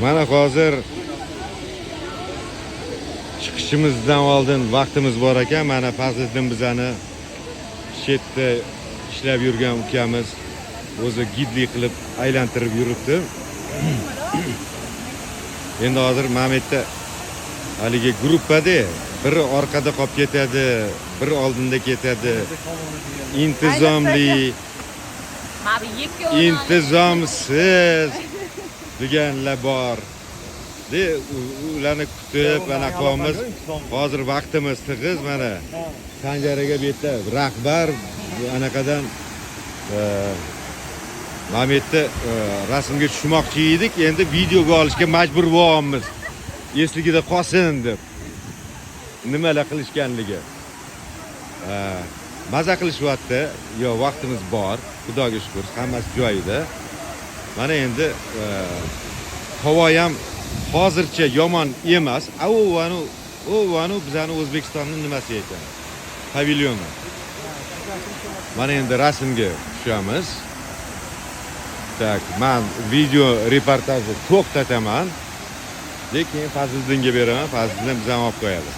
Mana hozir chiqishimizdan oldin vaqtimiz bor ekan. Mana Fazliddin bizani shu yerda ishlab yurgan ukamiz o'zi gidlik qilib aylantirib yuribdi. Endi hozir mana bu yerda haligi gruppada biri orqada qolib ketadi, biri oldinda ketadi. Intizomli, Mana bu ikkovini intizomsiz deganlar bor. De ularni kutib anaqa qilyapmiz. Hozir vaqtimiz tig'iz mana. Sanjar aka bu yerda rahbar anaqadan mana bu yerda rasmga tushmoqchi edik, endi videoga olishga majbur bo'lyapmiz. Esligida qolsin deb. Nimalar qilishganligi. Maza qilishyapti. Yo, vaqtimiz bor. Xudoga shukur, hammasi joyida. Mana endi havo ham hozircha yomon emas. A u bizani O'zbekistonning nimasi ekan? Pavilyoni. Mana endi rasmga tushamiz. Так, man video reportajni to'xtataman. Lekin Fazliddinga beraman. Fazliddin bizani olib qo'yadi.